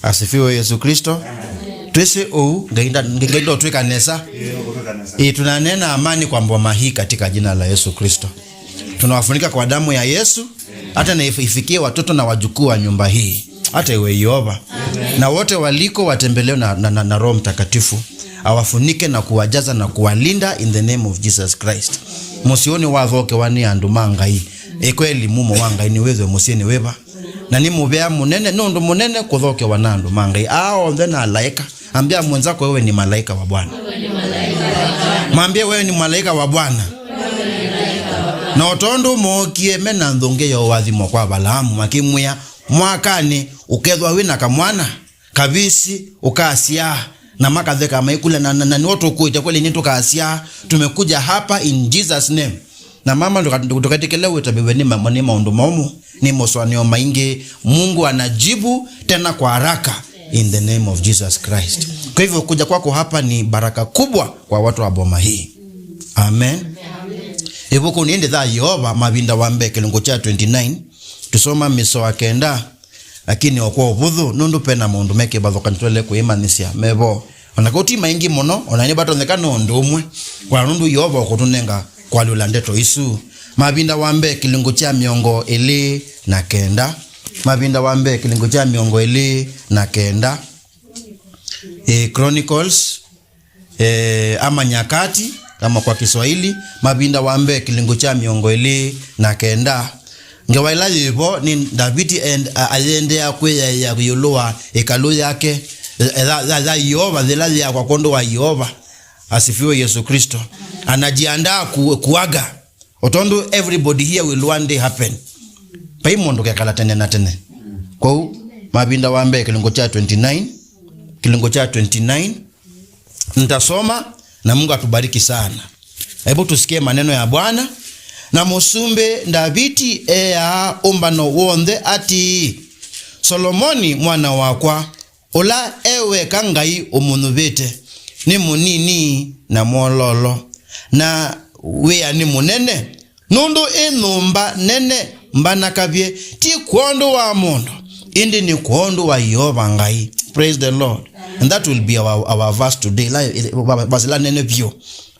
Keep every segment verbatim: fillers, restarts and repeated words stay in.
Asifiwe Yesu Kristo. Twĩsĩ ũu, Ngai nda-, Ngai ndotwĩka nesa. Ĩĩ, tũnanena amani kwa boma hii katika jina la Yesu Kristo. Tunawafunika kwa damu ya Yesu, hata na if-, ifikie watoto na wajukuu wa nyumba hii. Hata iwe Yehova. Na wote waliko watembelewe na, na, na, na Roho Mtakatifu. Awafunike na kuwajaza na kuwalinda in the name of Jesus Christ. Mũsyĩ ũyũ nĩwathokewa nĩ andũ ma Ngai. Ĩ kweli mumo wa Ngai nĩwĩthwe mũsyĩnĩ wĩva? Na nĩ mũvea mũnene, nĩ ũndũ mũnene kũthokewa na andũ ma Ngai. Aa onthe na alaĩka. Ambia mwenzako, "Wewe ni malaika wa Bwana." Mwambie, "Wewe ni malaika wa Bwana." Na o tondũ mookie me na nthũngĩ ya ũathimo kwa Avalaamu, makĩmwĩa, "Mwakanĩ ũkethwa wĩ na kamwana, kavisi, ũkasyaa." Na makatheka maikula, na, na, na nĩo tũkwĩte kweli, nĩtũkasyaa. Tumekuja hapa in Jesus' name. Na mama, ndũka-, ndũka-, ndũketĩkĩle wĩtavĩwe nĩ ma-, nĩ maũndũ maũmũ, nĩ mosũanĩo maingĩ. Mungu anajibu tena kwa haraka in the name of Jesus Christ. Kwa hivyo, kuja kwako hapa ni baraka kubwa kwa watu wa boma hii. Amen. Ĩvukunĩ ĩndĩ ya Yeova, Mavinda wa Mbee kĩlungu kya twenty-nine, tusoma mĩsoa kenda, lakini o kwa ũvũthũ, nũndũ pena maũndũ me kĩvathũkany'o twaĩle kwĩmanyĩsya mevo. O na kau ti maingĩ mũno, o na nĩvatonyeka no ũndũ ũmwe, kwa nũndũ Yeova ũkũtũnenga kũalyũla ndeto isu. Mavinda wa Mbee kĩlungu kya mĩongo ĩlĩ na kenda. Mavinda wa Mbee kĩlungu kya mĩongo ĩlĩ na kenda. Eh, Chronicles, eh, ama Nyakati, kama kwa Kiswahili, Mavinda wa Mbee kĩlungu kya mĩongo ĩlĩ na kenda. Ngewa ĩla yĩ vo nĩ Ndaviti and, a-, ayĩendeea kwĩyaĩa ĩũlũ wa ĩkalũ yake, e, ya, ya, ya Yeova, yĩla yĩakwa kwondũ wa Yeova. Asifiwe Yesu Kristo. Anajiandaa ku-, kuaga. O tondũ everybody here will one day happen. Vai mũndũ ũkekala tene na tene. Kwoou, Mavinda wa Mbee kĩlungu kya twenty-nine, kĩlungu kya twenty-nine, nitasoma na Mungu atubariki sana. Hebu tusikie maneno ya Bwana. Na mũsumbĩ Ndaviti eaa ũmbano w'onthe atĩĩ, "Solomoni mwana wakwa, ũla e weka Ngai ũmũnyuvĩte, nĩ mũnini na mwololo, na wĩa nĩ mũnene, nũndũ ĩ nyũmba nene mbanakavye, ti kwondũ wa mũndũ, ĩndĩ nĩ kwondũ wa Yeova Ngai." Praise the Lord. And that will be our, our verse today. La, va-, verse la nene vyũ.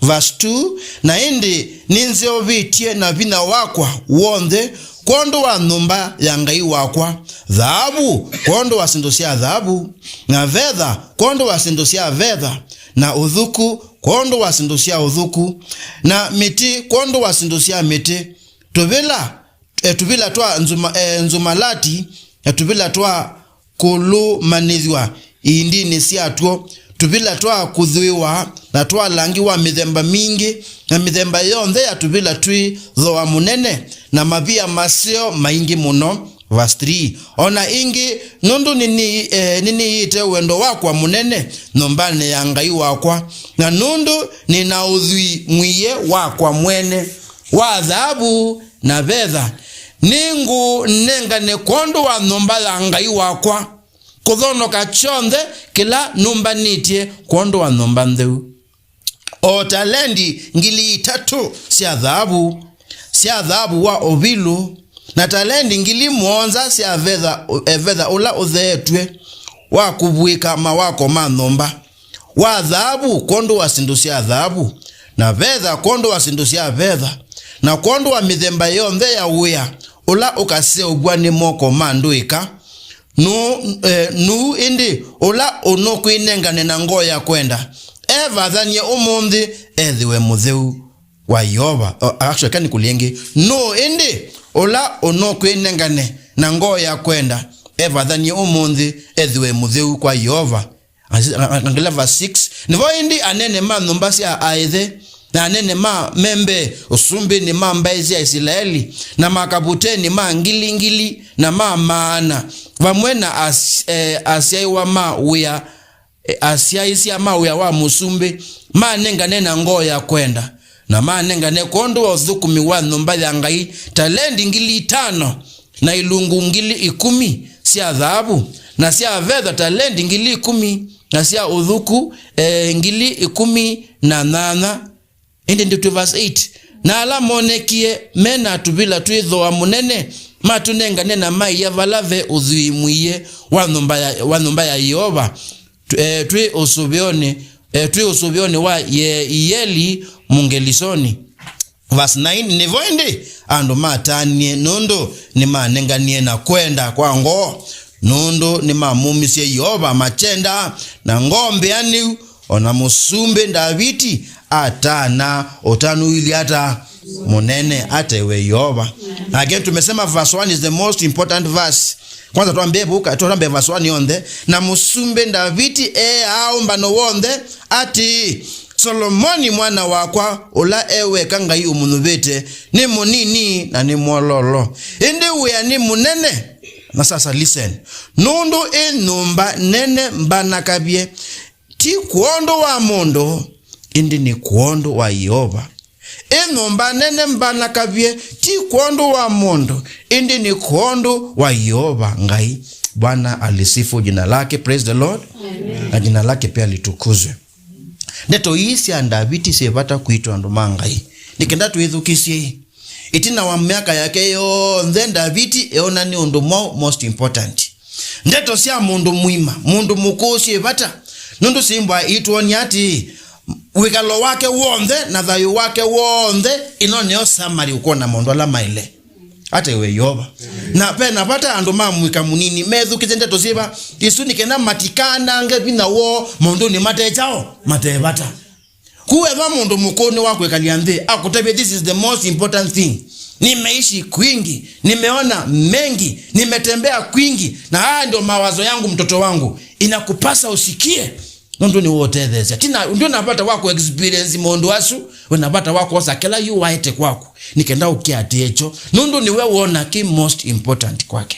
Verse two, "Na ĩndĩ nĩnzeũvĩtye na vinya wakwa w'onthe kwondũ wa nyũmba ya Ngai wakwa, thaavu kwondũ wa syĩndũ sya thaavu, na vetha kwondũ wa syĩndũ sya vetha, na ũthuku kwondũ wa syĩndũ sya ũthuku, na mĩtĩ kwondũ wa syĩndũ sya mĩtĩ, tũvĩla, e, tũvĩla twa nzuma-, e, nzumalati, na tũvĩla twa kũlũmanĩthw'a iindinĩ syatw'o, tũvĩla twa kũthwĩwa, na twa langi wa mĩthemba mingĩ, na mĩthemba yonthe ya tũvĩla twĩ thooa mũnene, na mavia maseo maingĩ mũno." Verse three, "O na ĩngĩ, nũndũ nĩnĩ-, eh, nĩnĩĩte wendo wakwa mũnene nyũmbanĩ ya Ngai wakwa, na nũndũ nĩ na ũthwii ngw'ie wakwa mwene wa thaavu na vetha, nĩngũnengane kwondũ wa nyũmba ya Ngai wakwa, kũthonoka kyonthe kĩla nũmbanĩtye kwondũ wa nyũmba ntheu. O talendi ngili itatũ sya thaavu, sya thaavu wa Ovilu, na talendi ngili mũonza sya vetha, e, vetha ũla ũtheetw'e wa kũvw'ĩka mawako ma nyũmba, wa thaavu kwondũ wa syĩndũ sya thaavu, na vetha kwondũ wa syĩndũ sya vetha, na kwondũ wa mĩthemba yonthe ya wĩa ũla ũkaseũvw'a nĩ moko ma ndũĩka. Nũũ, eh, nũũ ĩndĩ ũla ũnũkwĩnengane na ngoo ya kwenda, evathany'e ũmũnthĩ ethĩwe mũtheu wa Yeova?" Oh, actually, kani kũlya ĩngĩ. "Nũũ ĩndĩ ũla ũnũkwĩnengane na ngoo ya kwenda, evathany'e ũmũnthĩ ethĩwe mũtheu kwa Yeova?" Asi-, a-, a-, angalia verse six. "Nĩvo ĩndĩ anene ma nyũmba sya aaĩthe, na anene ma me mbee ũsumbĩnĩ ma mbaĩ sya Isilaeli, na makavutenĩ ma ngili ngili na ma maana, vamwe na as-, eh, asyaĩwa ma wĩa, eh, asyaĩĩsya ma wĩa wa mũsumbĩ, manengane na ngoo ya kwenda, na manengane kwondũ wa ũthũkũmi wa nyũmba ya Ngai talendi ngili itano, na ilungu ngili ikũmi sya thaavu, na sya vetha talendi ngili ikũmi, na sya ũthuku, e, ngili ikũmi na nyanya." Ĩndĩ ndĩtwĩ verse eight. "Na ala moonekie me na tũvĩla twĩ thooa mũnene, matũnengane na maia vala ve ũthwii mũie wa nyũmba ya, wa nyũmba ya Yeova, tw-, eh, twĩ ũsũvĩonĩ, eh, twĩ ũsũvĩonĩ wa Yeieli Mũngelisoni. Verse nine, nĩvo ĩndĩ andũ matanie, nũndũ nĩmanenganie na kwenda kwa ngoo, nũndũ nĩmamumisye Yeova makyendaa na ngoo mbĩanĩu, o na mũsumbĩ Ndaviti atana ũtanu ũilyĩ ata mũnene atewe Yeova. Na again tumesema verse one is the most important verse. Kwanza twambe vuka, twambe verse one yonthe. Na mũsumbĩ Ndaviti eaa ũmbano w'onthe atĩĩ, Solomoni mwana wakwa, ũla e weka Ngai ũmũnyuvĩte, nĩ mũnini na nĩ mwololo, ĩndĩ wĩa nĩ mũnene. Na sasa listen. Nũndũ ĩ nyũmba nene mbanakavye, ti kwondũ wa mũndũ, ĩndĩ nĩ kwondũ wa Yeova. Ĩ nyũmba nene mbanakavye, ti kwondũ wa mũndũ, ĩndĩ nĩ kwondũ wa Yeova Ngai. Bwana alisifu jina lake. Praise the Lord. Amen. Na jina lake pia litukuzwe. Ndeto ii sya Ndaviti syĩ vata kwitũ andũ ma Ngai. Nĩ kenda twĩthukĩsye ĩ. Ĩtina wa myaka yake yonthe, Ndaviti eona nĩ ũndũ mwaũ most important? Ndeto sya mũndũ mũima, mũndũ mũkũũ syĩ vata, nũndũ syĩmbwa itwonia atĩĩ, wĩkalo wake w'onthe na thayũ wake w'onthe, ĩno nĩyo summary ũkwona maũndũ ala maĩle. Atewe Yeova. Na ve na vata andũ ma mũika mũnini methukĩte ndeto syĩva isu, nĩ kenda matikanange vinya woo maũndũnĩ mate kyaũ, mate vata. Kũu ethwa mũndũ mũkũũ nĩwakwĩkalya nthĩ, akũtavye, "This is the most important thing. Nimeishi kwingi, nimeona mengi, nimetembea kwingi, na haya ndio mawazo yangu, mtoto wangu. Inakupasa usikie." Nũndũ nĩwe ũtetheesya. Tina, ndwĩ na vata wa kũ-experience maũndũ asu, wĩ na vata wa kwosa kĩla yu waete kwaku. Nĩ kenda ũkiatĩe kyo. Nũndũ nĩwe wona kĩ most important kwake.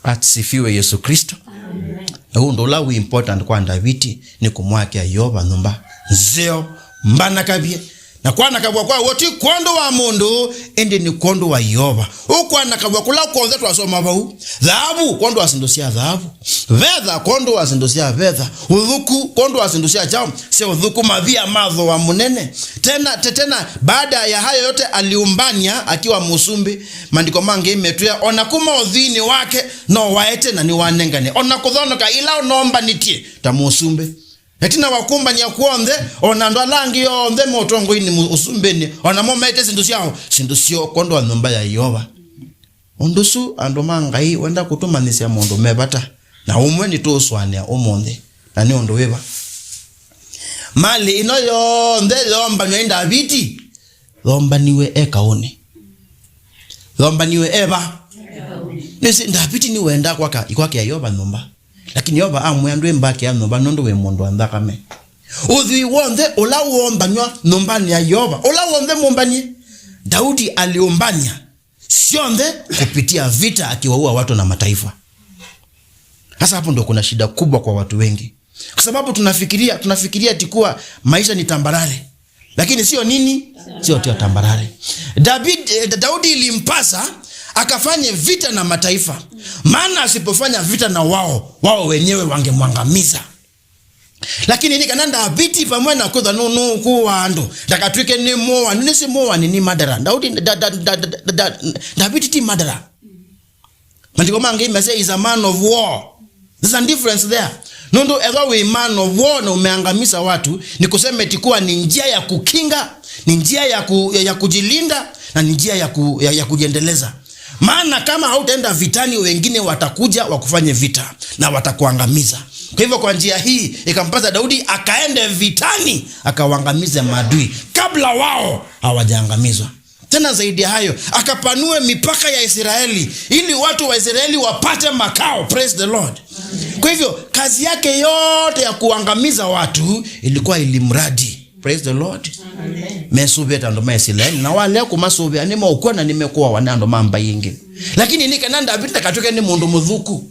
Asifiwe Yesu Kristo. Amen. Na ũndũ ũla wĩ important kwa Ndaviti nĩ kũmwakĩa Yeova nyũmba nzeo mbanakavye. Na kwanakavw'a kwa w'o ti kwondũ wa mũndũ, ĩndĩ nĩ kwondũ wa Yeova. Ũkwanakavw'a kũla kw'onthe twasoma vau. Thaavu, kwondũ wa syĩndũ sya thaavu. Vetha, kwondũ wa syĩndũ sya vetha. Ũthuku, kwondũ wa syĩndũ sya kyaũ, sya ũthuku. Mavia ma thooa mũnene. Tena, te-, tena, baada ya hayo yote aliumbania akiwa mũsumbĩ. Maandĩko mangĩ metwĩa, o na kuma ũthwii-inĩ wake, no waete na nĩwanengane. O na kũthonoka ĩla ũnombanĩtye ta mũsumbĩ. Ĩtina wa kũmbany'a kw'onthe, o na andũ ala angĩ onthe me ũtongoinĩ mu-, ũsumbĩnĩ, o namo maete syĩndũ syao, syĩndũ syoo kwondũ wa nyũmba ya Yeova. Ũndũ ũsu andũ ma Ngai wenda kũtũmanyĩsya maũndũ me vata, na ũmwe nĩtũũsũanĩa ũmũnthĩ, na nĩ ũndũ wĩva? Malĩ ĩno yonthe yoombanw'a nĩ Ndaviti, yoombaniwe e kaũnĩ. Yoombaniwe e va? Nĩsĩ Ndaviti nĩwendaa kwaka, kwakĩa Yeova nyũmba. Lakini Yeova amwĩa, "Ndwĩmbakĩa nyũmba nũndũ wĩ mũndũ wa nthakame." Ũthwii w'onthe ũla woombanw'a nyũmbanĩ ya Yeova, ũla w'onthe mũmbanie, Daudi aliũmbania syonthe kupitia vita, akiwaua watu na mataifa. Sasa hapo ndo kuna shida kubwa kwa watu wengi. Kwa sababu tunafikiria, tunafikiria ati kuwa maisha ni tambarare. Lakini sio nini? Sio, sio tambarare. David, eh, Daudi ilimpasa akafanye vita na mataifa. Maana asipofanya vita na wao, wao wenyewe wangemwangamiza. Lakini nĩ kana Ndaviti vamwe na kwĩthwa nũ-, nũkũa andũ, ndakatw'ĩke nĩ mũani, nĩsĩ mũani nĩ murderer. Daudi, da, da, Ndaviti ti murderer. Maandĩko mangĩ mesya is a man of war. There's a difference there. Nũndũ ethwa wĩ man of war na umeangamiza watu, ni kusema eti kuwa ni njia ya kukinga, ni njia ya ku-, ya, ya kujilinda, na ni njia ya ku-, ya, ya kujiendeleza. Maana kama hautaenda vitani, wengine watakuja wakufanye vita na watakuangamiza. Kwa hivyo, kwa njia hii, ikampasa Daudi akaende vitani, akawaangamize maadui kabla wao hawajaangamizwa. Tena zaidi ya hayo, akapanue mipaka ya Israeli ili watu wa Israeli wapate makao. Praise the Lord. Kwa hivyo, kazi yake yote ya kuangamiza watu ilikuwa ili mradi. Praise the Lord. Amen. Mesũvĩe ta andũ ma Israeli, na walea kũmasũvĩa nĩmeũkw'a na nĩmekũawa nĩ andũ ma mbaĩ ingĩ. Lakini nĩ kana Ndaviti ndakatw'ĩke nĩ mũndũ mũthũku.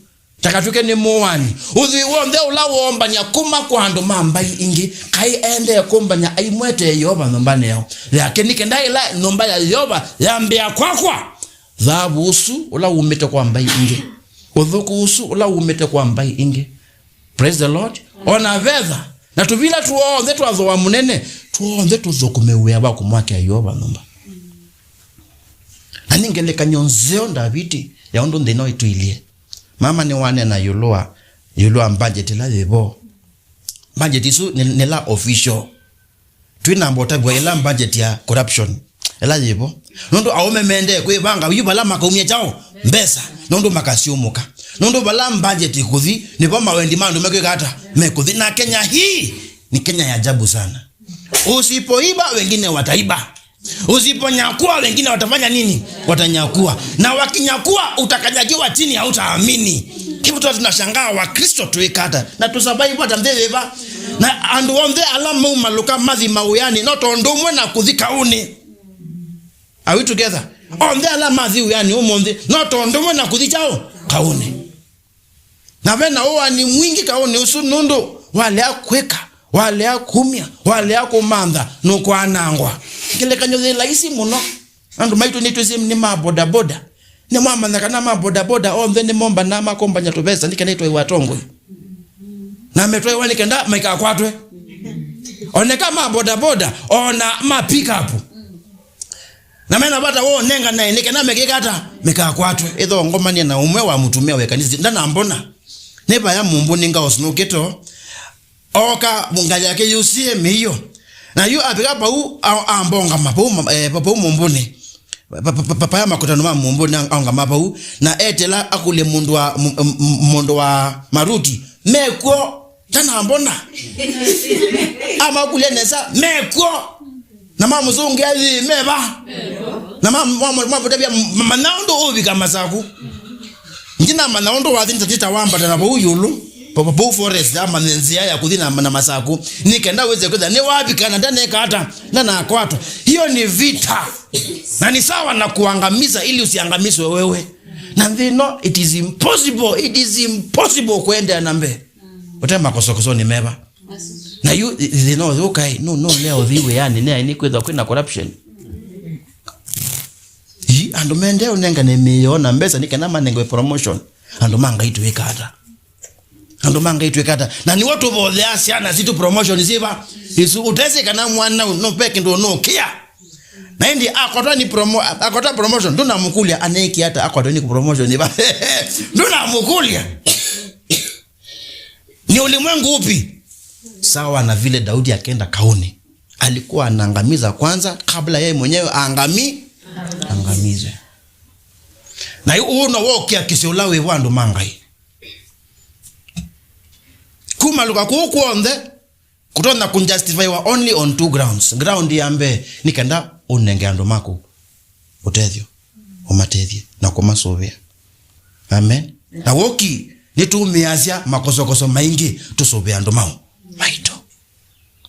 Ndakatw'ĩke nĩ mũani. Ũthwii w'onthe ũla woombany'a kuma kwa andũ ma mbaĩ ingĩ, kaĩ aendee kũmbany'a aimwetee Yeova nyũmbanĩ yao yake, nĩ kenda ĩla nyũmba ya Yeova yambĩĩa kwakwa, thaavu ũsu ũla wumĩte kwa mbaĩ ingĩ, ũthũku ũsu ũla wumĩte kwa mbaĩ ingĩ. Praise the Lord. O na vetha na tũvila tw'onthe twa thooa mũnene, tw'onthe tũthũkũme wĩa wa kũmwakĩa Yeova nyũmba. Na Nĩ ngelekany'o nzeo Ndaviti ya ũndũ nthĩ ĩno ĩtwĩlye. Mama nĩwaneena ĩũlũ wa, ĩũlũ wa budget ĩla yĩvo. Budget ĩsu nĩ, nĩ la official. Twĩnamba ũtavw'a ĩla budget ya corruption ĩla yĩvo. Nũndũ aũme mendee kwĩvanga yu vala makaumya kyaũ mbesa, nũndũ makasyũmũka. Nũndũ vala budget ĩkũthi, nĩvo mawendi ma andũ mekwĩka ata? Mekũthi. Na Kenya hii ni Kenya ya ajabu sana. Usipoiba, wengine wataiba. Usiponyakua, wengine watafanya nini? Watanyakua. Na wakinyakua, utakanyagiwa chini, hautaamini. Hivyo tu tunashangaa Wakristo twĩka ata. Na tusurvive ata nthĩ yĩva. Na andũ onthe ala maumalũka mathi mawĩanĩ, no tondũ ũmwe na kũthi kaũnĩ. Are we together? Onthe ala mathi wĩanĩ ũmũnthĩ, no tondũ ũmwe na kũthi kyaũ? Kaũnĩ. Na ve na ũaani mwingĩ kaũnĩ ũsu, nũndũ walea kwĩka, walea kumya, walea kũmantha, nũkwanangwa. Ngelekany'o yĩ laisi mũno. Andũ maitũ nĩtwĩsĩ nĩ ma bodaboda. Nĩmwamanya kana ma bodaboda onthe nĩmombanaa makombany'a tũvesa nĩ kenda itwaiwa atongoi? Na metwaiwa nĩ kenda maikakwatwe. Oneka ma bodaboda, ona ma pick up. Na mena vata wa ũnenganae nĩ kana mekĩka ata? Mekakwatwe. Ĩthongomanie na ũmwe wa mũtumĩa wa ĩkanisa, ndanambona. Nĩ vaya mũmbũnĩ ngaosnũkĩto. Oka ngalĩ yake yũsie mĩio. Na yu avika vau, a-, ambongama vau, ma-, eh, vau mũmbũnĩ. Pa-, pa-, pa-, pa-, paya makũtano ma mũmbũnĩ, aongama vau. Na etela akũlye mũndũ wa, m-, m-, mũndũ wa maruti. Mekw'o, ndanambona. Amakũlya nesa, mekw'o. Na mamũsũngĩa, "Ĩĩ, meva?" Na ma-, ma-, ma-, mamũtavya, "M-, manya ũndũ ũvika Masaku." Ndinamanya ũndũ wathi, nĩta, nĩta wambata na vau ĩũlũ. Pa-, pa-, vau forest, amanye nzĩa ya kũthi na, na Masaku. Nĩ kenda wĩse kwĩtha nĩwavika na ndaneka ata, ndanakwatwa. Hiyo ni vita. Na ni sawa na kuangamiza ili usiangamizwe wewe. Na nthĩ ĩno, it is impossible, it is impossible kũendeea na mbee ũte makosokosonĩ meva. Na yu, thĩna ũyũ ũkaĩ, no, no, leo ũthi wĩanĩ, nĩ aĩ nĩ kwĩthwa kwĩna corruption. Ii, andũ mendee ũnengane mĩĩ yoo na mbesa nĩ kana manengwe promotion. Andũ ma Ngai twĩka ata? Andũ ma Ngai twĩka ata? Na nĩw'o tũvotheaa syana sitũ promotion syĩva? Isu ũtesĩ kana mwana no pe kĩndũ nũkĩa. Na ĩndĩ akwatwa nĩ promo-, akwatwa promotion, ndũnamũkũlya aneekie ata akwatwa nĩ promotion ĩva? Ndũnamũkũlya. Ni ulimwengu upi? Sawa na vile Daudi akaenda kaũnĩ. Alikuwa anaangamiza kwanza kabla yeye mwenyewe aangami-, aangamizwe. Na yu ũũ no wo ũkiakisyo ũla wĩ wa andũ ma Ngai. Kumalũka kũu kw'onthe, kũtonya kũjustifywa only on two grounds. Ground ya mbee, nĩ kenda ũnenge andũ maku ũtethyo, ũmatethye na kũmasũvĩa. Amen. Na w'o ũki, nĩtũmĩasya makosokoso maingĩ tũsũvĩa andũ mau maitũ.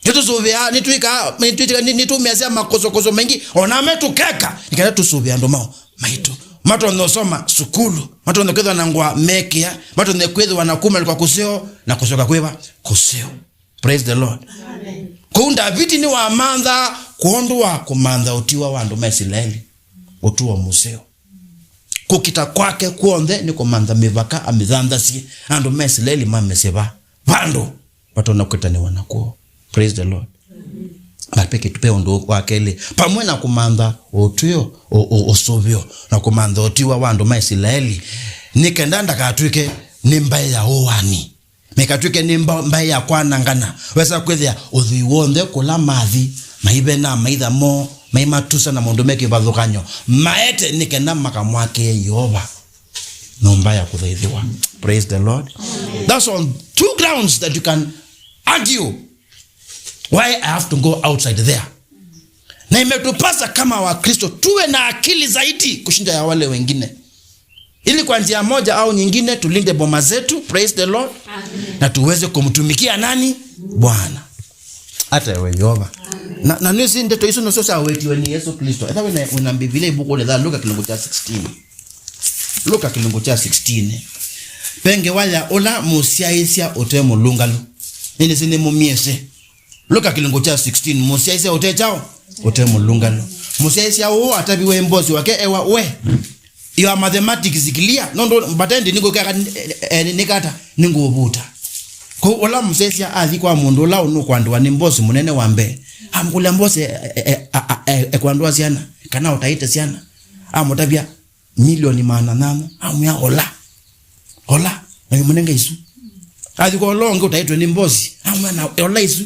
Nĩtũsũvĩa, nĩtwĩka, nĩtwĩka, nĩ-, nĩtũmĩasya makosokoso maingĩ, ona me tũkeka, nĩ kenda tũsũvĩa andũ mau maitũ. Matonya ũsoma sukulu, matonya kwĩthwa na ngũa mekĩa, matonya kwĩthwa na kumalũka kũseo, na kũsyoka kwĩva? Kũseo. Praise the Lord. Amen. Kwoou Ndaviti nĩwamanthaa kwondũ wa kũmantha ũtiwa wa andũ ma Isilaeli, ũtũo mũseo. Kũkita kwake kw'onthe nĩ kũmantha mĩvaka amĩthanthasye, andũ ma Isilaeli mamesye va, vandũ vatonya kwĩtanĩwa nakw'o. Praise the Lord. Amen. But pe kĩtu, pe ũndũ wa kelĩ, pamwe na kũmantha ũtw'ĩo, ũ-, ũ-, ũsũvĩo, na kũmantha ũtiwa wa andũ ma Isilaeli, nĩ kenda ndakatw'ĩke nĩ mbaĩ ya ũaani. Mekatw'ĩke nĩ mba-, mbaĩ ya kwanangana. Wesa kwĩthĩa ũthwii w'onthe kũla mathi, maivena amaitha moo, maimatusa na maũndũ me kĩvathũkany'o, maete nĩ kenda makamwakĩe Yeova nyũmba ya kũthaithĩwa. Praise the Lord. Amen. That's on two grounds that you can argue why I have to go outside there. Na imetupasa kama Wakristo tuwe na akili zaidi kushinda ya wale wengine, ili kwa njia moja au nyingine tulinde boma zetu, praise the Lord, amen, na tuweze kumtumikia nani? Bwana. Hata ewe Yehova. Amen. Na, na nĩsĩ ndeto isu nĩsyo syawetiwe nĩ Yesu Kristo. Ethĩwa wĩna, wĩna Biblia, ĩvukunĩ thaa Luka kĩlungu kya sixteen. Luka kĩlungu kya sixteen. Ve ngewa ya ũla mũsyaĩĩsya ũte mũlũngalu. Nĩnĩsĩ nĩmũmyĩsĩ. Luka kĩlungu kya sixteen, mũsyaĩĩsya ũte kyaũ? Ũte mũlũngalu. Mũsyaĩĩsya ũũ ataviwe nĩ mbosi wake, ewa, "We, your mathematics is clear, nũndũ mbatendi nĩngũkeka, eh, eh, nĩkata, nĩngũũvuta." Kwoou ũla mũsyaĩĩsya athi kwa mũndũ ũla ũnũkwandĩwa nĩ mbosi mũnene wa mbee, amũkũlya, "Mbosi, eh, eh, eh, a, a, eh, ekwandũa syana, kana ũtaĩte syana?" amũtavya milioni maana nyanya, amwĩa, "Ola. Ola." Na mũnenge isu. Athi kwa ũla ũngĩ ũtaĩtwe nĩ mbosi, amwĩa, "Na ola isu."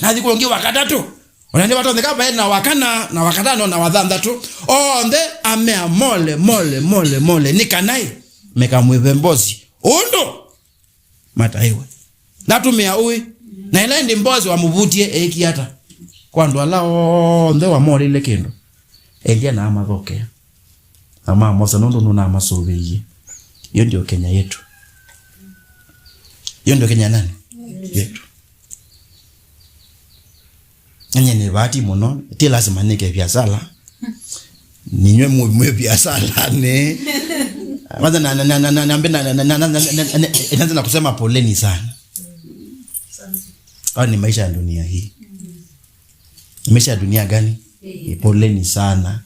Na athi kwa ũngĩ wa katatũ. Ona nĩvatonyeka vaĩ na wa kana, na wa katano, na wa thanthatũ. Onthe amea, "Mole, mole, mole, mole. Nĩ kana ĩ, mekamwĩve mbosi ũndũ mataĩwe." Ndatũmĩa ũĩ. Na ĩla ĩndĩ mbosi wamũvutie, eekie ata? Kwa andũ ala onthe wamolile kĩndũ, endia na amathokea. Na mamosa nũndũ nũnamasũvĩie. Hiyo ndio Kenya yetu. Hiyo ndio Kenya nani? Yetu. Nye nĩ vati mũno, ti lazima nĩke biasala. Ninywe mwe, mwe biasala nĩ. Kwanza na, na, na, na, na, nambe na, na, na, na, na, na, na, na, na, naanza na kusema poleni sana. Haya ni maisha ya dunia hii. Maisha ya dunia gani? Hii. Poleni sana.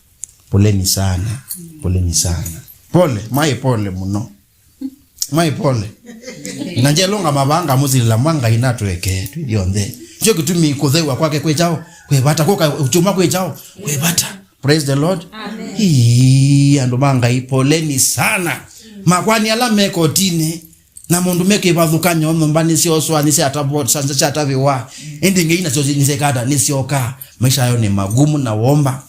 Poleni sana. Poleni sana. Pole, mai pole mũno. Mai pole. Na njelonga mavanga mũsilila mwa Ngai natweke twithyonthe. Kyo kitumi kũthewa kwake kwĩ chao, kwĩ vata, kũka uchuma kwĩ chao, kwĩ vata. Praise the Lord. Amen. Ii, andũ ma Ngai, poleni sana. Makwani ala me kotini, na mũndũ me kĩvathũkanyo, nyũmba nĩsyoswa, nĩsyatavwa, sya-, syataviwa. Ĩndĩ ngei nasyo nĩsyekata, nĩsyoka. Maisha yao ni magumu na womba.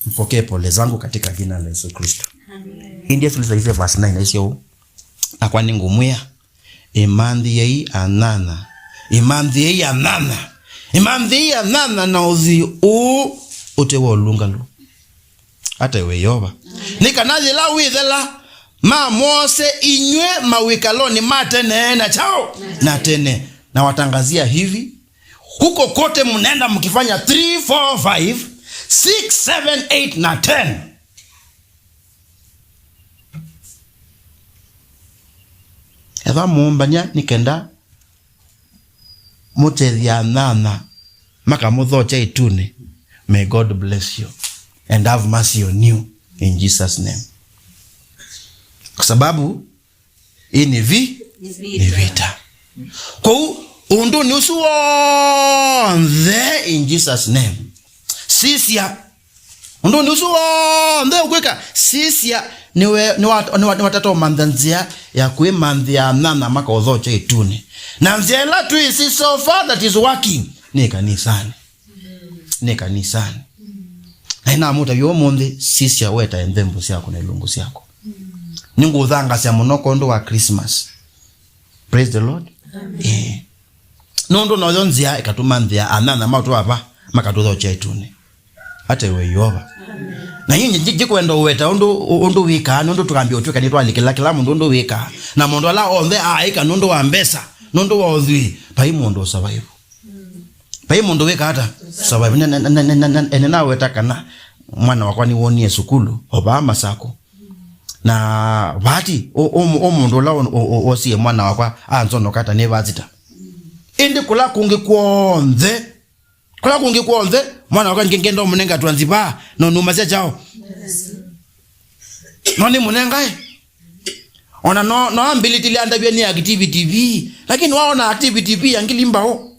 Mpokee pole zangu katika jina la Yesu Kristo. Amen. Ĩndĩ Yesu Kristo aisye verse nine, aisye ũũ, "Nakwa nĩngũmwĩa, ĩmanthĩei anyanya, ĩmanthĩei anyanya, ĩmanthĩei anyanya na ũthwii ũũ ũte wa ũlũngalu." Ata we Yeova. Nĩ kana yĩla wĩthela, mamwose inyw'ĩ mawĩkalonĩ ma tene na chao na tene. Na watangazia hivi, huko kote mnaenda mkifanya three, four, five, six, seven, eight na ten. Ethwa mũũmbany'a nĩ kenda mũtethya anyanya makamũthokya ĩtunĩ. May God bless you and have mercy on you in Jesus' name. Kwa sababu hii ni vi-, ni vita. Ni vita. Kwoou, ũndũnĩ ũsu w'onthe in Jesus' name, sisya. Ũndũnĩ ũsu w'onthe ũkwĩka, sisya, nĩwe, nĩwa-, nĩwa-, nĩwatata ũmantha nzĩa ya kwĩmanthĩa anyanya makaũthokya ĩtunĩ. Na nzĩa ĩla twĩsĩ so far that is working nĩ kanisanĩ. Nĩ kanisanĩ. Na ĩnamũtavya ũmũnthĩ, sisya wetae nthembo syaku na ilungu syaku. Nĩngũthangasya mũno kwondũ wa Christmas. Praise the Lord. Amen. Eh. Nũndũ noyo nzĩa ĩkatũmanthĩa anyanya maũtwaa va, makatũthokya ĩtunĩ. Ata we Yeova. Amen. Na yu nji-, njikwenda ũweta ũndũ, ũndũ wĩkaa, nũndũ tũkambia ũtwĩka nĩtwalikĩla kĩla mũndũ ũndũ wĩkaa. Na maũndũ ala onthe aaĩka nũndũ wa mbesa, nũndũ wa ũthwii, vai mũndũ ũsurvive. Vai mũndũ wĩka ata? Survive. Ne, ne, ene naweta kana mwana wakwa nĩwonie sukulu o vaa Masako. Na vati, ũ, ũ, ũ mũndũ ũla ũ, ũ, ũ, wosie mwana wakwa anzonoka ata nĩ vasita. Ĩndĩ kũla kũngĩ kw'onthe, kũla kũngĩ kw'onthe, mwana wakwa ngĩ-, ngenda ũmũnenga twanziva, no numasya chao. No nĩ mũnengae. Ona no, no ambĩlĩtile andavya nĩ activity fee, lakini waona activity fee ya ngili mbaũ.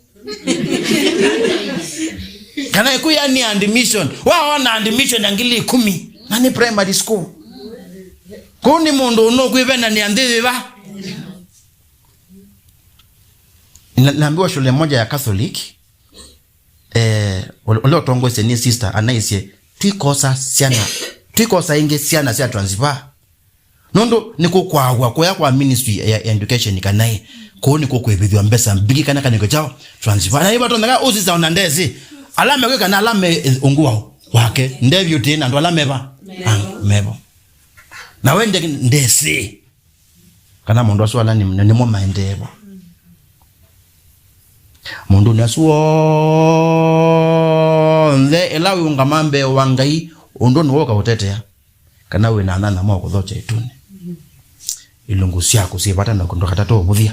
Kana ĩkwĩa nĩ admission, waona admission ya ngili ikũmi, na nĩ primary school. Kũu nĩ mũndũ ũnũkwĩvenanĩa nthĩ yĩva? Na-, naambiwa shule moja ya Catholic, eh, ũla ũtongoesye nĩ sister, anaisye, "Twikosa syana, twikosa ĩngĩ syana sya transfer." Nũndũ nĩkũkwaaw'a kũya kwa ministry ya education kana ĩ, kũu nĩkũkwĩvĩthw'a mbesa mbingĩ kana kanĩko kyao transfer. Na ĩvatonyeka ũsisa ona ndesĩ. Ala mekwĩka na ala me, eh, ungu wao, wake, ndevyũtĩĩ na andũ ala meva? Mevo. Ah, mevo. Na we nde-, ndesĩ. Kana mũndũ asu ala nĩ, nĩmo maendee vo. Maũndũnĩ asu onthe, ĩla wĩũngama mbee wa Ngai, ũndũ nĩwe ũkaũtetea. Kana wĩ na anyanya ma kũthokya ĩtunĩ. Ilungu syaku syĩ vata na ndũkatate ũvũthya.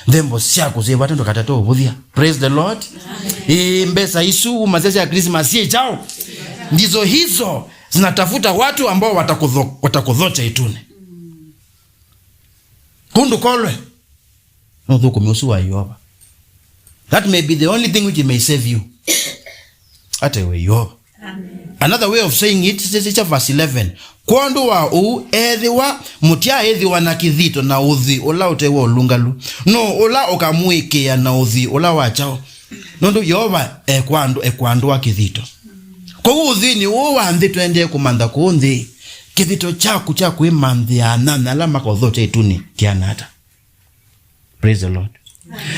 Nthembo syaku syĩ vata ndũkatate ũvũthya. Praise the Lord. Amen. Ĩĩ, mbesa isu umasya sya Christmas syĩ kyaũ? Ndizo hizo zinatafuta watu ambao watakutho-, watakũthokya ĩtunĩ. Kũu ndũkolwe. No ũthũkũme ũsu wa Yeova. That may be the only thing which may save you. Ata we Yeova. Amen. Another way of saying it, sisya verse eleven. Kwondũ wa ũu, ethĩwa mũtyaĩthĩwa na kĩthito na ũthwii ũla ũte wa ũlũngalu, nũũ ũla ũkamũĩkĩĩa na ũthwii ũla wa kyaũ? Nũndũ Yeova ekwandũ-, ekwandũa kĩthito. Kwoou ũthwinĩ ũũ wa nthĩ tũendee kũmantha kũũ nthĩ, kĩthito kyaku kya kwĩmanthĩa anyanya ala makothokya ĩtunĩ kĩana ata? Praise the Lord.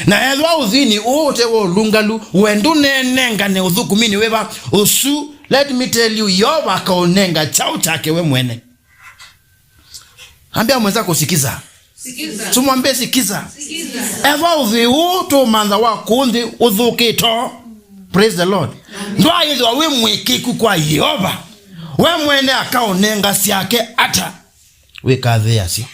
Na ethĩwa ũthwinĩ ũũ ũte wa ũlũngalu, we ndũnenengane ũthũkũminĩ wĩva ũsu, let me tell you, Yeova akaũnenga kyaũ kyake we mwene. Ambia mwenzako, "Sikiza." Sikiza. Sumwambie, "Sikiza." Sikiza. Ethĩwa ũthwii ũũ tũũmantha wa kũũ nthĩ ũthũkĩto, praise the Lord, amen, ndwaĩthĩwa wĩ mũĩkĩĩku kwa Yeova, we mwene akaũnenga syake ata? Wĩkathĩĩasya.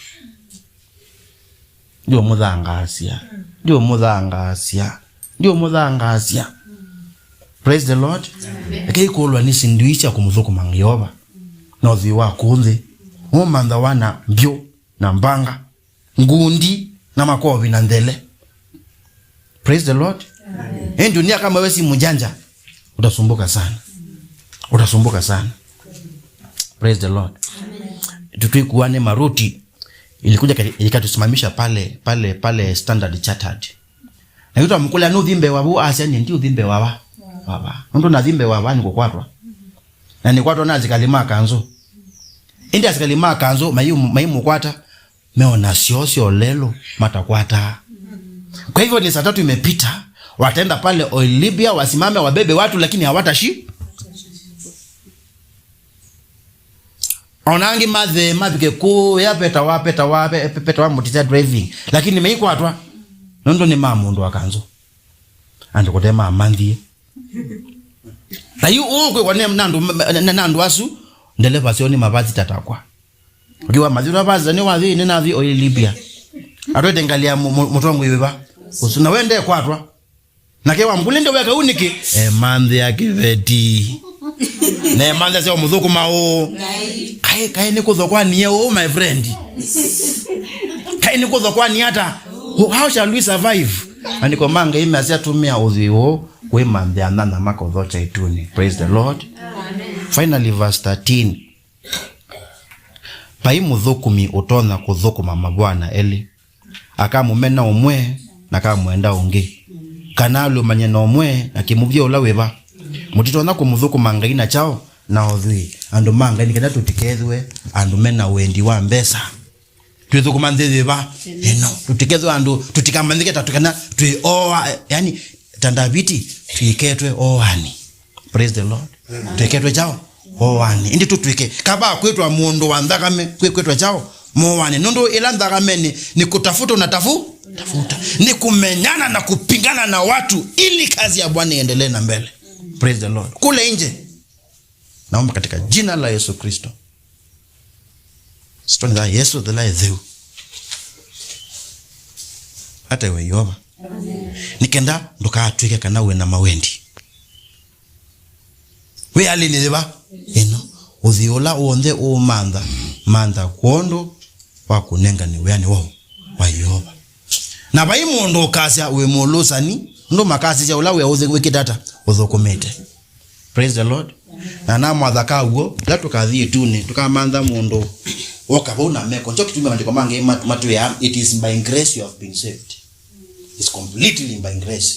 Ndiũmũthangaasya. Ndiũmũthangaasya. Ndiũmũthangaasya. Praise the Lord. Amen. Eke ikũlwa nĩ sindu ii sya kũmũthũkũma Yeova na ũthwii wa kũũ nthĩ. Ũmantha wana mbyũ na mbanga, ngundi na makovi na nthele. Praise the Lord. Amen. Hii dunia kama wewe si mjanja, utasumbuka sana. Utasumbuka sana. Praise the Lord. Amen. Tutwikuwa ni maruti ilikuja kati-, ikatusimamisha pale, pale, pale Standard Chartered. Na yuta mkule anu thimbe wabu asia ni ndi uthimbe wawa. Wawa. Ndo na thimbe wawa ni kukwatwa. Na ni kwatwa na asikali ma kanzu. Indi asikali ma kanzu mai, mai mukwata. Meona syoo sya ũlelũ matakwataa. Kwa hivyo ni saa tatu imepita, wataenda pale Oil Libya, wasimame wabebe watu, lakini hawatashi. Ona angĩ mathe mavike kũya petawa, petawa, pe-, pe-, petawa mutita driving, lakini meikwatwa nũndũ nĩ ma mũndũ wa kanzũ. Andũ kũte mamanthie. Na yu ũkwĩkwa nĩ na andũ, na, na, na andũ asu, ndeleva syoo nĩ mavazi tatakwa. Ũkiwa mathi ũla vasa nĩ wathi nĩ nathi Oil Libya. Atwete ngali ya mu-, mu-, mũtongoi wĩva. Ũsu na wende kwatwa. Nake wa mkule ndio weka uniki. E manthi ya kiveti. Ne manthi sio mũthũkũma ũ. Kae, kae nĩ kũthokwanie ũ, my friend. Kae nĩ kũthokwanie ata. How shall we survive? Andiko ma Ngai measya tũmĩa ũthwii ũũ kwĩmanthĩa na na makothocha ituni. Praise the Lord. Amen. Finally, verse thirteen. Vai mũthũkũmi ũtonya kũthũkũma mavwana elĩ, akamũmena ũmwe na akamwenda ũngĩ, kana alũmany'e na ũmwe na kĩmũvya ũla wĩva. Mũtitonya kũmũthũkũma Ngai na kyaũ? Na ũthwii. Andũ ma Ngai, nĩ kenda tũtikethĩwe andũ mena wendi wa mbesa. Twĩthũkũma nthĩ yĩva ĩno. Tũtikethĩwe andũ, tũtikamanyĩke ta tũkena twĩ oa, yani, ta Ndaviti, twĩketwe oani. Praise the Lord. Amen. Twĩketwe kyaũ? Oani. Indi tũtwĩke. Kaba kwĩtwa mũndũ wa nthakame, kwĩ-, kwĩtwa kyaũ? Moani. Nũndũ ĩla nthakame nĩ, nĩ kutafuta na tafu-, tafuta. Ni kumenyana na kupingana na watu ili kazi ya Bwana iendelee na mbele. Praise the Lord. Kule nje. Naomba katika jina la Yesu Kristo. Sitoni za Yesu thila etheu. Hata iwe Yehova. Amen. Nĩ kenda ndũkatw'ĩke kana wĩ na mawendi. Wĩ halĩnĩ yĩva? Ĩno. Ũthĩ ũla w'onthe ũũmantha, mantha kwondũ wa kũnengane wĩanĩ wa, wa Yehova. Na vai mũndũ ũkasya wĩ mũlũsani, ũndũ makasisya ũla wĩa ũthĩ wĩkĩte ata? Ũthũkũmĩte. Praise the Lord. Na namwatha kaw'o, ĩla tũkathi ĩtunĩ, tũkamantha mũndũ woka vau na meko. Nĩkyo kĩtumi maandĩko mangĩ mat-, matwĩaa, "It is by grace you have been saved." It's completely by grace.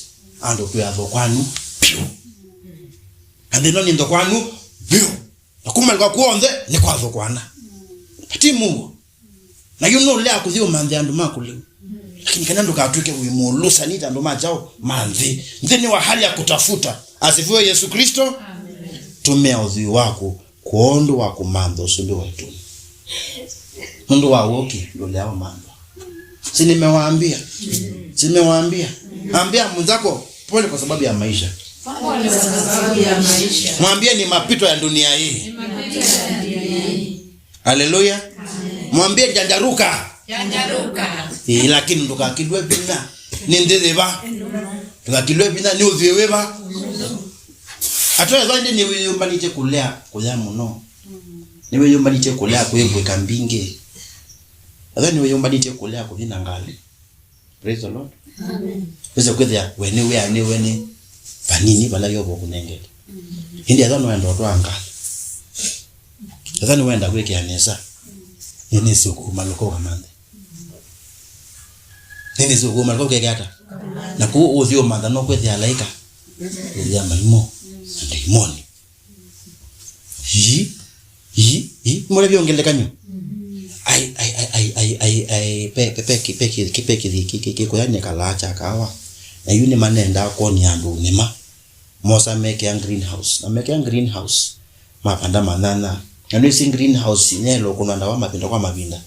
Andũ twĩ athũkwanu vyũ. Na nthĩ ĩno nĩ nthũkwanu vyũ. Na kumalika kw'onthe nĩ kwathũkwana. Vati mũuo. Na yu nũlea kũthi ũmanthe andũ maku lĩu. Lakini kana ndũkatw'ĩke wĩ mũlũsani ta andũ ma kyaũ? Ma nthĩ. Nthĩ nĩ wa hali ya kutafuta. Asifiwe Yesu Kristo. Amen. Tũmĩa ũthwii waku kwondũ wa kũmantha ũsumbĩ wa ĩtunĩ. Nũndũ wa wũki ndũlea ũmantha. Si nimewaambia? Si nimewaambia? Ambia mwenzako, "Pole kwa sababu ya maisha." Pole kwa sababu ya maisha. Mwambie, "Ni mapito ya dunia hii." Ni mapito ya dunia hii. Haleluya. Amen. Mwambie, "Janjaruka." Janjaruka. Eh, lakini ndũkakilwe vinya. Nĩ nthĩ yĩva? Ndũkakilwe vinya, nĩ ũthwii wĩva? Atwethwa ĩndĩ nĩwĩyũmbanĩtye kũlea kũya mũno. Nĩwĩyũmbanĩtye kũlea kwĩvw'ĩka mbingĩ. Ethwa nĩwĩyũmbanĩtye kũlea kũthi na ngalĩ. Praise the Lord. Amen. Wĩse kwĩthĩa we nĩ wĩanĩwe nĩ vanini vala Yeova ũkũnengete. Ĩndĩ ethwa nũenda ũtwaa ngalĩ. Ethĩwa nĩwenda kwĩkĩa nesa, nĩnĩsĩ ũkũmalũka ũkamanthe. Nĩnĩsĩ ũkũmalũka ũkeke ata? Na kũu ũthi ũmantha no kwĩthĩa alaĩka. Kwĩthĩa maimũ na ndaimoni. Ii, ii, ii, mũlevya ũngelekany'o. Ai, ai, ai, ai, ai, ai, ai, pe, pe, pe, ki-, pe, ki-, ki-, pe, kithi, ki-, ki-, ki-, kũya nĩkalaa kya kawa. Na yu nĩmanendaa kwony'a andũ nĩma. Mosa mekĩa greenhouse. Na mekĩa greenhouse, mapanda manyanya. Na nĩsĩ greenhouse nĩyaĩle ũkũnwa ndawa mavinda kwa mavinda.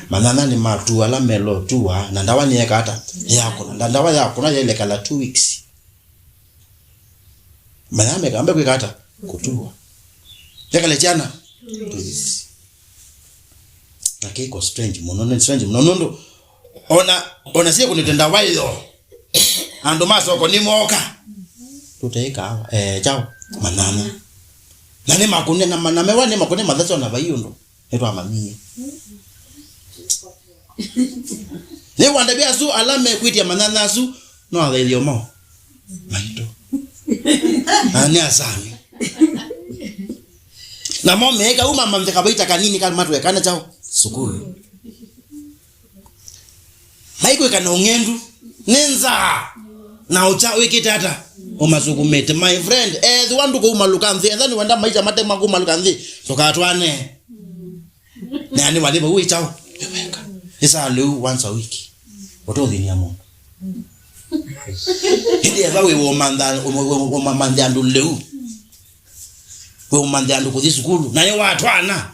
Manyanya nĩmatua ala melo tua, na ndawa nĩyeka ata? Yakũna. Na ndawa yakũna yaĩle kala two weeks. Manyanya mekamba kwĩka ata? Kũtua. Yakale kyana? Two weeks. Na kĩko strange mũno, nĩ strange mũno, nũndũ ona, ona sie kũnĩte ndawa ĩyo, andũ ma soko nĩmoka. Tũteĩkaa, eh, chao, manyanya. Na nĩ makũne, na ma-, na mewa nĩ makũne mathasyo na vai ũndũ. Nĩtwamanyie. Nĩ wandavya asu ala mekwĩtya manyanya asu, no athaithyo mao maitũ. Na nĩ asami. Namo meeka uma mamveka vaita kanini kali matwekana chao sukulu. Maikwĩka na ũng'endu. Nĩ nzaa. Na ũkya wĩkĩte ata? Ũmasukumĩte. My friend, ethĩwa ndũkũumalũka nthĩ, ethĩwa nĩwenda maisha matema kũumalũka nthĩ, ndũkatwane. Na nĩ walĩva wĩ chao. Wĩweka. Ĩsaa lĩu once a week. Ũtũthĩnia mũndũ. Ĩndĩ ethĩwa wĩ womantha, womantha andũ lĩu. Wĩ ũmanthe andũ kũthi sukulu. Na nĩ watwana.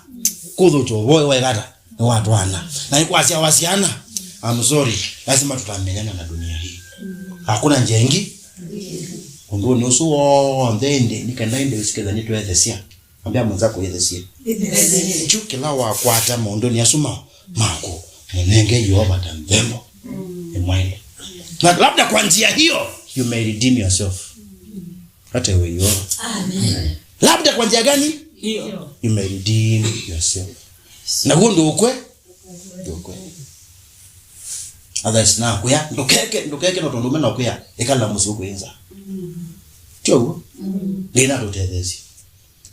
Kũthũkya ũvoo wekata. Nĩ watwana. Na nĩ kwasya wasyana. I'm sorry. Lazima tutamenyana na dunia hii. Hakuna njia ingi. Ũndũ nĩ ũsu wonthe ĩndĩ, nĩ kenda ĩndĩ ũsikĩtha nĩtwethesia. Ambia mwenzako yethesie. Yethesie. Kyu kĩla wakwata maũndũnĩ asu ma, maku, mũnenge Yeova ta nthembo. Ĩmwaĩle. Na labda kwa njia hiyo, you may redeem yourself. Hata iwe Yeova. Amen. Labda kwa njia gani? Hiyo. You may redeem yourself. Na huo ndio ukwe-, ndio ukweli. Otherwise, na kuya, ndũkeke, ndũkeke no tondũ ũmena kuya, ĩkala mũsyĩ ũkwĩnza. Tio huo? Ngai na tũtetheesye.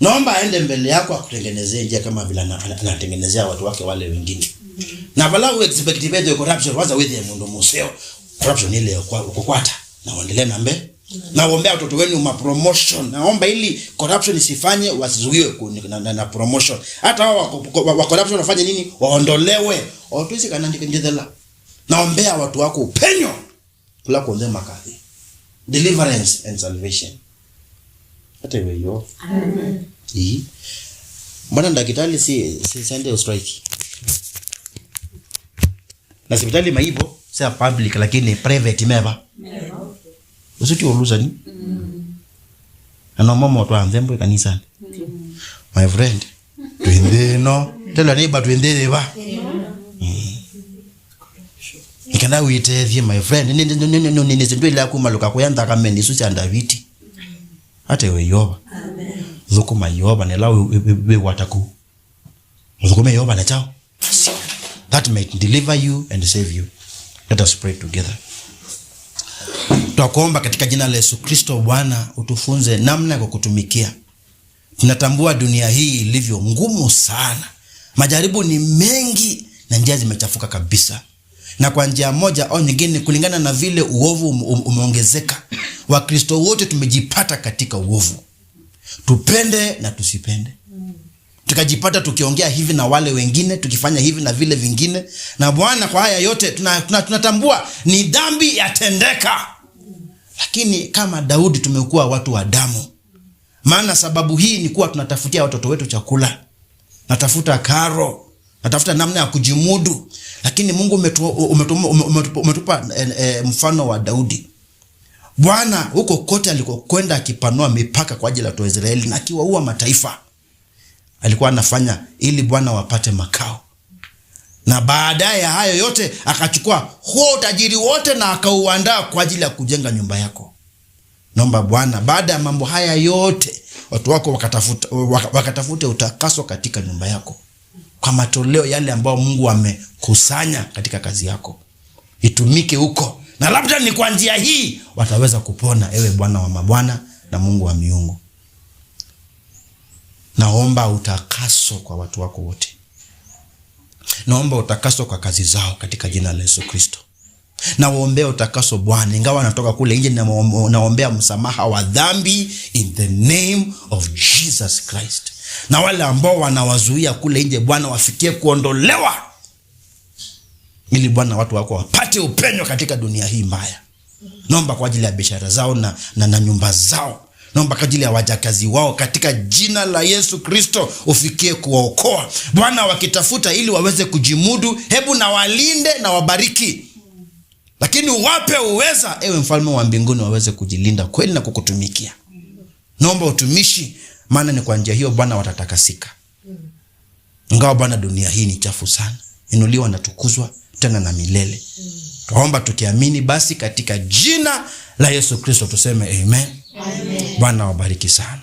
Naomba aende mbele yako akutengenezee njia kama vile ana-, ana-, anatengenezea watu wake wale wengine. Na vala u expect bethe corruption, waza wethe mũndũ mũseo. Corruption ile ya kwa-, kukwata na uendelee na mbele. Na uombea watoto wenu ma promotion. Naomba ili corruption isifanye wasizuiwe ku-, na, na, na promotion. Hata hao wa, wa, wa corruption wafanye nini? Waondolewe. Otuisi kana ndike njethela. Naombea watu wako upenyo. Kula kuonde makathi. Deliverance and salvation. Hata iwe yo. Amen. Ii. Mbona daktari si, si Sunday strike? Na sipitali maivo, sya public, lakini private meva. Meva. Ũsu ti ũlusani. Mm. Na no momo twa nthembo ikanisani. Mm. My friend, twĩ nthĩ ĩno. Tell your neighbor twĩ nthĩ yĩva. Mm. Nĩ kana wĩtethye, my friend. Nĩ, nĩ, nĩ, nĩ, nĩ, nĩ, nĩ, ndwĩlea kumalũka kũya nthakameni isu sya Ndaviti. Hata iwe Yeova. Amen. Thũkũma Yeova, nĩla wĩ, wĩ, wĩ, wĩwata kũu. Mthũkũme Yeova na chao. That might deliver you and save you. Let us pray together. Twakuomba katika jina la Yesu Kristo, Bwana, utufunze namna ya kukutumikia. Tunatambua dunia hii ilivyo ngumu sana. Majaribu ni mengi na njia zimechafuka kabisa. Na kwa njia moja au nyingine, kulingana na vile uovu ume-, ume-, umeongezeka, Wakristo wote tumejipata katika uovu. Tupende na tusipende. Tukajipata tukiongea hivi na wale wengine, tukifanya hivi na vile vingine. Na Bwana, kwa haya yote, tuna-, tuna-, tunatambua ni dhambi yatendeka. Lakini kama Daudi tumekuwa watu wa damu. Maana sababu hii ni kuwa tunatafutia watoto wetu chakula. Natafuta karo. Natafuta namna ya kujimudu. Lakini Mungu umetu-, umetu-, ume-, umetupa, umetupa, eh, eh, mfano wa Daudi. Bwana, huko kote alikokwenda akipanua mipaka kwa ajili ya watu wa Israeli na akiwaua mataifa, alikuwa anafanya ili, Bwana, wapate makao. Na baadaye ya hayo yote, akachukua huo utajiri wote na akauandaa kwa ajili ya kujenga nyumba yako. Naomba, Bwana, baada ya mambo haya yote, watu wako wakatafuta, waka-, wakatafute utakaso katika nyumba yako, kwa matoleo yale ambayo Mungu amekusanya katika kazi yako. Itumike huko. Na labda ni kwa njia hii wataweza kupona, ewe Bwana wa mabwana na Mungu wa miungu. Naomba utakaso kwa watu wako wote. Naomba utakaso kwa kazi zao katika jina la Yesu Kristo. Nawaombea utakaso, Bwana, ingawa wanatoka kule nje, na waom-, naombea msamaha wa dhambi in the name of Jesus Christ. Na wale ambao wanawazuia kule nje, Bwana, wafikie kuondolewa, ili, Bwana, watu wako wapate upenyo katika dunia hii mbaya. Naomba kwa ajili ya biashara zao na, na, na nyumba zao. Naomba kwa ajili ya wajakazi wao katika jina la Yesu Kristo, ufikie kuwaokoa, Bwana, wakitafuta ili waweze kujimudu. Hebu na walinde na wabariki, lakini uwape uweza, ewe Mfalme wa mbinguni, waweze kujilinda kweli na kukutumikia. Naomba utumishi, maana ni kwa njia hiyo, Bwana, watatakasika. Ingawa, Bwana, dunia hii ni chafu sana, inuliwa na tukuzwa tena na milele. Twaomba tukiamini basi katika jina la Yesu Kristo, tuseme amen. Amen. Bwana wabariki sana.